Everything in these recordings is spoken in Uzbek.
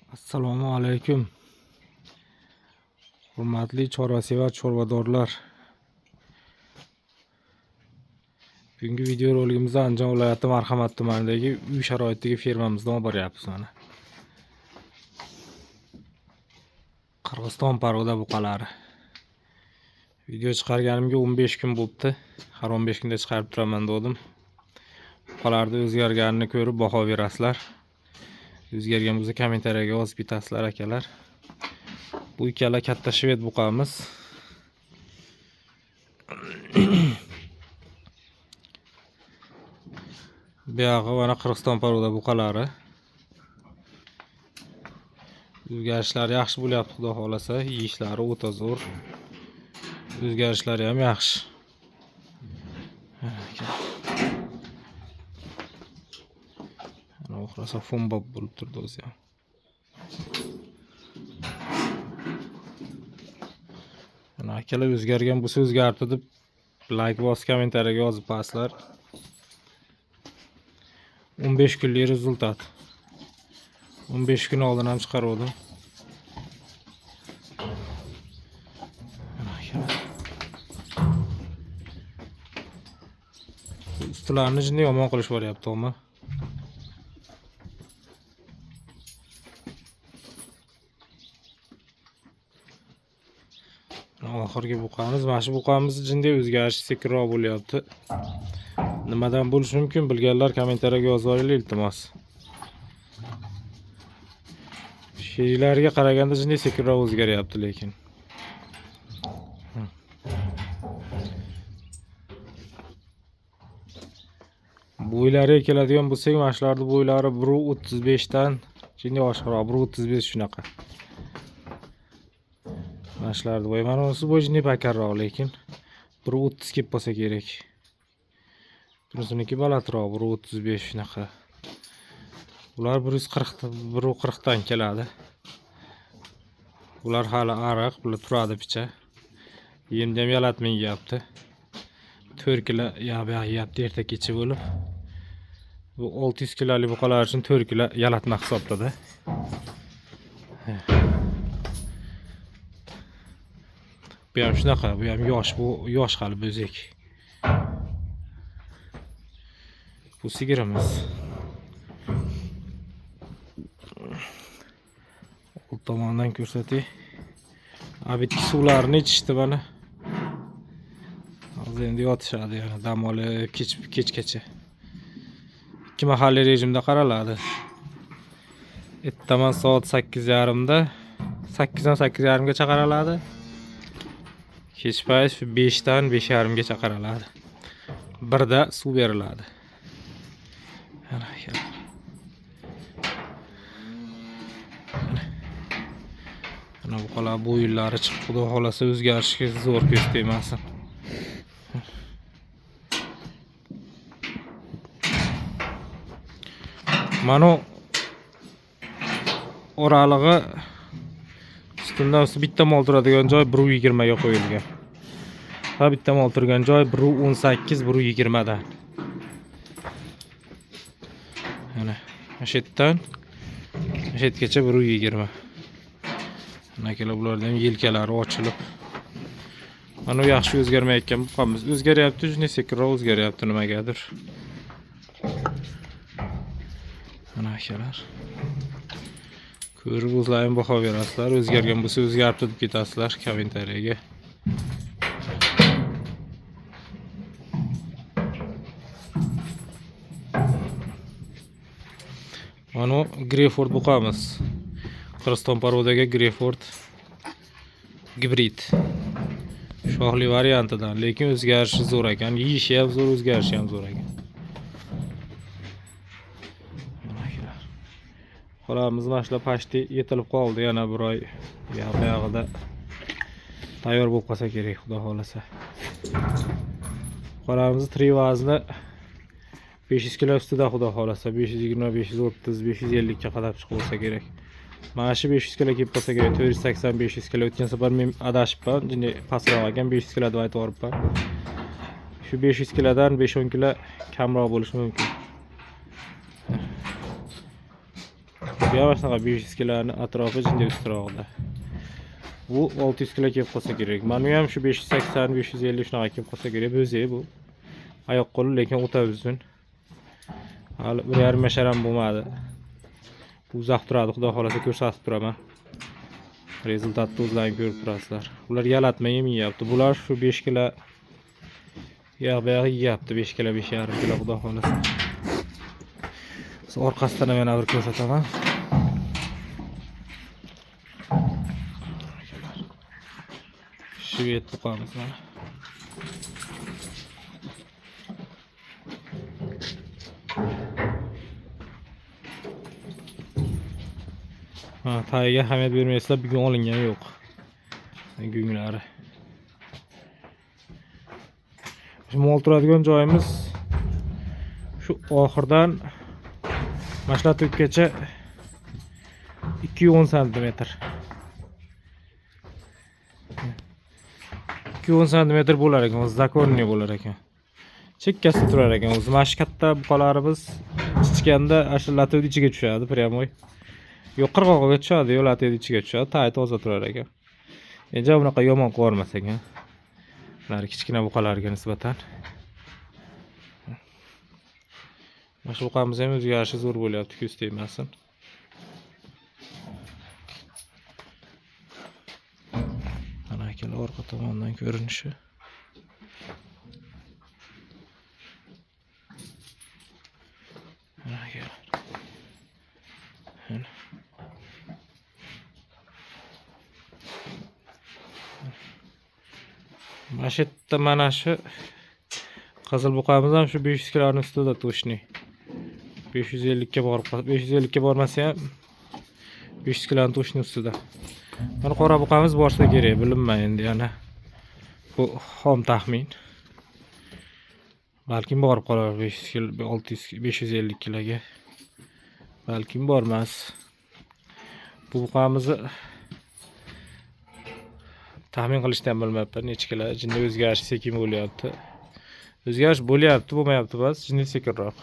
Assalomu alaykum. Hurmatli chorvasevar chorvadorlar. Bugungi video roligimizda Andijon viloyati Marhamat tumanidagi uy sharoitidagi fermamizdan olib boryapmiz mana. Qirg'iziston paroda buqalari. Video chiqarganimga 15 kun bo'pti. Har 15 kunda chiqarib turaman dedim. Buqalarni o'zgarganini ko'rib baho berasizlar. O'zgargan bo'lsa kommentariyaga yozib ketasizlar akalar. Bu ikkala katta shved buqamiz. Buyog'i mana Qirg'iziston paroda buqalari. O'zgarishlari yaxshi bo'lyapti, xudo xolasa. Yeyishlari o'ta zo'r. O'zgarishlari ham yaxshi. Ana rosa fombab bo'lib turdi o'zi ham. Mana akalar o'zgargan bo'lsa o'zgardi deb like bosib kommentariyaga yozib qo'yasizlar. 15 kunlik rezultat. 15 kun oldin ham chiqaruvdim. Ustilarini jinday yomon qilishib yuboryapti, to'g'rimi? Oxirgi buqamiz, mana shu buqamiz jinday o'zgarishi sekinroq bo'lyapti. Nimadan bo'lishi mumkin bilganlar kommentariyaga yozib yuboringlar, iltimos. Sheriklariga qaraganda jinday sekinroq o'zgaryapti lekin. Bo'ylariga keladigan bo'lsak, mana shularning bo'ylari 1.35 dan jinday oshiqroq, 1.35 shunaqa. Mana shularni bo'yi, mana bunisi bo'yi jinday pakarroq, lekin 1.30 kelib qolsa kerak. Bunisiniki balandroq, 1.35 shunaqa. Ular 140, 1.40 dan keladi. Ular hali ariq, bular turadi picha. Yemni ham yalatmay yeyapti. 4 kilo yeyapti erta kecha bo'lib. Bu 600 kilolik buqalar uchun 4 kilo yalatma hisobida. Bu ham shunaqa, bu ham yosh, bu yosh hali bo'zek. Bu sigirimiz. Old tomondan ko'rsatay. Abitki suvlarini ichishdi mana. Hozir endi yotishadi, yana dam olib kechgacha. 2 mahalliy rejimda qaraladi. Ertaman soat 8:30da, 8dan 8:30 gacha qaraladi. Kech payt 5dan 5:30 gacha qaraladi. 1da suv beriladi. Mana bu buqalar bo'yinlari chiqib, xudo xolasa o'zgarishga zo'r ko'z tegmasin. Mana oralig'i ustundan usti bitta mol turadigan joy 1.20 ga qo'yilgan. Ha, bitta mol turgan joy 1.18, 1.20 dan. Mana shu yerdan shu yergacha 1.20. Mana akalar, bularda ham yelkalari ochilib. Mana u yaxshi o'zgarmayotgan buqamiz. O'zgaryapti, juda sekinroq o'zgaryapti nimagadir. Mana akalar. Ko'rib o'zlaring baho berasizlar. O'zgargan bo'lsa o'zgaribdi deb ketasizlar kommentariyaga. Mana u Greyford buqamiz. Qirg'iziston parodaga Greyford gibrid. Shohli variantidan, lekin o'zgarishi zo'r ekan. Yeyishi ham zo'r, o'zgarishi ham zo'r ekan. Xolamiz mana shular pashti yetilib qoldi, yana bir oy buyog'ida tayyor bo'lib qolsa kerak, xudo xolasa. Xolamiz tirik vazni 500 kilo ustida, xudo xolasa, 520, 530, 550 ga qadar chiqib bo'lsa kerak. Mana shu 500 kilo kelib qolsa kerak, 480, 500 kilo. O'tgan safar men adashibman, jinday pastroq ekan, 500 kilo deb aytib yuboribman. Shu 500 kilodan 5-10 kilo kamroq bo'lishi mumkin. Bu Bu ham shunaqa 500 kiloning atrofi jinday ustirog'ida. Bu 600 kilo kelib qolsa kerak. Mana bu ham shu 580, 550 shunaqa kelib qolsa kerak. Bo'zi bu. Oyoq qo'li lekin o'ta uzun. Hali 1,5 yashar ham bo'lmadi. Bu uzoq turadi, xudo xolasa ko'rsatib turaman. Rezultatni o'zlaring ko'rib turasizlar. Ular yalatma yem yeyapti. Bular shu 5 kilo yoq bu yog'i yeyapti. 5 kilo, 5,5 kilo xudo xolasa. Orqasidan ham yana bir ko'rsataman. Shved buqamiz mana. Ha, tagiga ahamiyat bermaysizlar, bugun olingani yo'q. Gunglari. Shu mol turadigan joyimiz shu oxirdan mana tubgacha 210 santimetr. 210 santimetr bo'lar ekan, o'zi zakonniy bo'lar ekan. Chekkasida turar ekan o'zi. Mana shu katta buqalarimiz chichganda shu latuvni ichiga tushadi pryamoy. Yo'q, qirg'og'iga tushadi, yo latuvni ichiga tushadi, tagi toza turar ekan. Endi bunaqa yomon qilib ekan. Ular kichkina buqalarga nisbatan. Mana shu buqamiz ham o'zgarishi zo'r bo'lyapti, ko'z tegmasin. Mana akalar orqa tomondan ko'rinishi. Mana akalar. Mana. Mana shu yerda mana shu qizil buqamiz ham shu 500 kiloning ustida to'shni. 550 ga borib, 550 ga bormasa ham 500 kiloning to'shni ustida. Mana qora buqamiz borsa kerak, bilinmaydi endi yana. Bu xom taxmin. Balkim borib qolar 500 kilo, 600, 550 kiloga. Balkim bormas. Bu buqamizni taxmin qilishni ham bilmayapman, necha kilo. Jinda o'zgarish sekin bo'lyapti. O'zgarish bo'lyapti, bo'lmayapti bas, jinda sekinroq.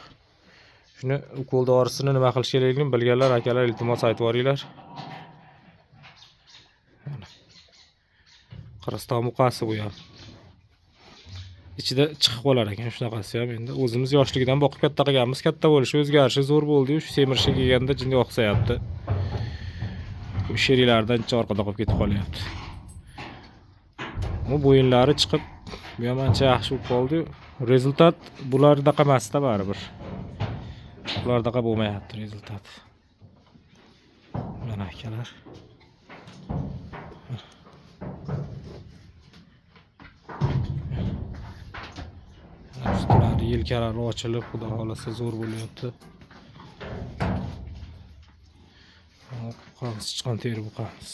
Shuni ukol dorisini nima qilish kerakligini bilganlar akalar iltimos aytib yuboringlar. Qirg'iziston buqasi bu ham. Ichida chiqib qolar ekan shunaqasi ham. Endi o'zimiz yoshligidan boqib katta qilganmiz, katta bo'lishi, o'zgarishi zo'r bo'ldi-yu, shu semirishga kelganda jinday oqsayapti. Bu sheriklardan ancha orqada qolib ketib qolyapti. Bu bo'yinlari chiqib, bu ham ancha yaxshi bo'lib qoldi-yu. Rezultat bulardaqa emas-da baribir. Bulardaqa bo'lmayapti rezultat. Mana akalar. Ustlari, yelkalari ochilib, xudo xolasa zo'r bo'lyapti. Buqamiz, sichqon teri buqamiz.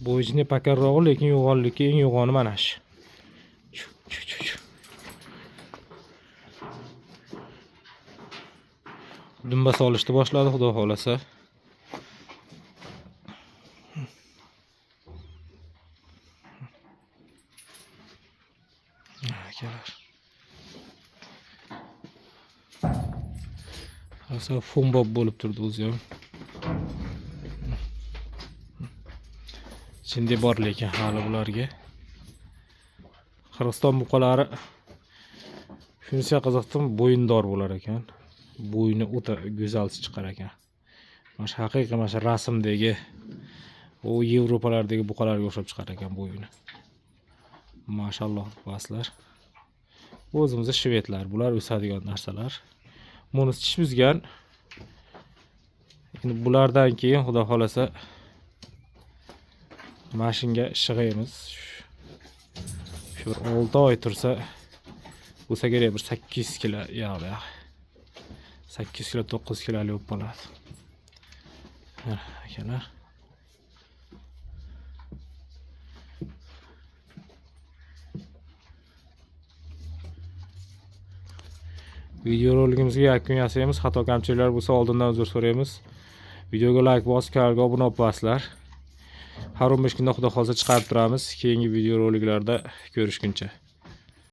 Bo'yni pakarrog'i, lekin yo'g'onligi eng yo'g'oni mana shu. Chu, chu, chu, chu. Dumba solishni boshladi, xudo xolasa. Akalar. Rosa fumbob bo'lib turdi o'zi ham. Shunday bor lekin hali bularga. Qirg'iziston buqalari shunisi qiziqdim, bo'yindor bo'lar ekan. Bo'yni o'ta go'zal chiqar ekan. Mana shu haqiqiy mana shu rasmdagi u Yevropalardagi buqalarga o'xshab chiqar ekan bo'yni. Mashalloh deb. O'zimizda shvedlar, bular o'sadigan narsalar. Bunisi tish buzgan. Endi bulardan keyin xudo xolasa mashinga shig'aymiz. Shu bir 6 oy tursa bo'lsa kerak, bir 800 kilo yo'q yo'q. 8 kilo 9 kilolik bo'lib qoladi. Mana akalar. Videorolikimizga yakun yasaymiz. Xato kamchiliklar bo'lsa oldindan uzr so'raymiz. Videoga like bosib, kanalga obuna bo'lib qo'yasizlar. Har 15 kunda xudo xolasa chiqarib turamiz. Keyingi videoroliklarda ko'rishguncha.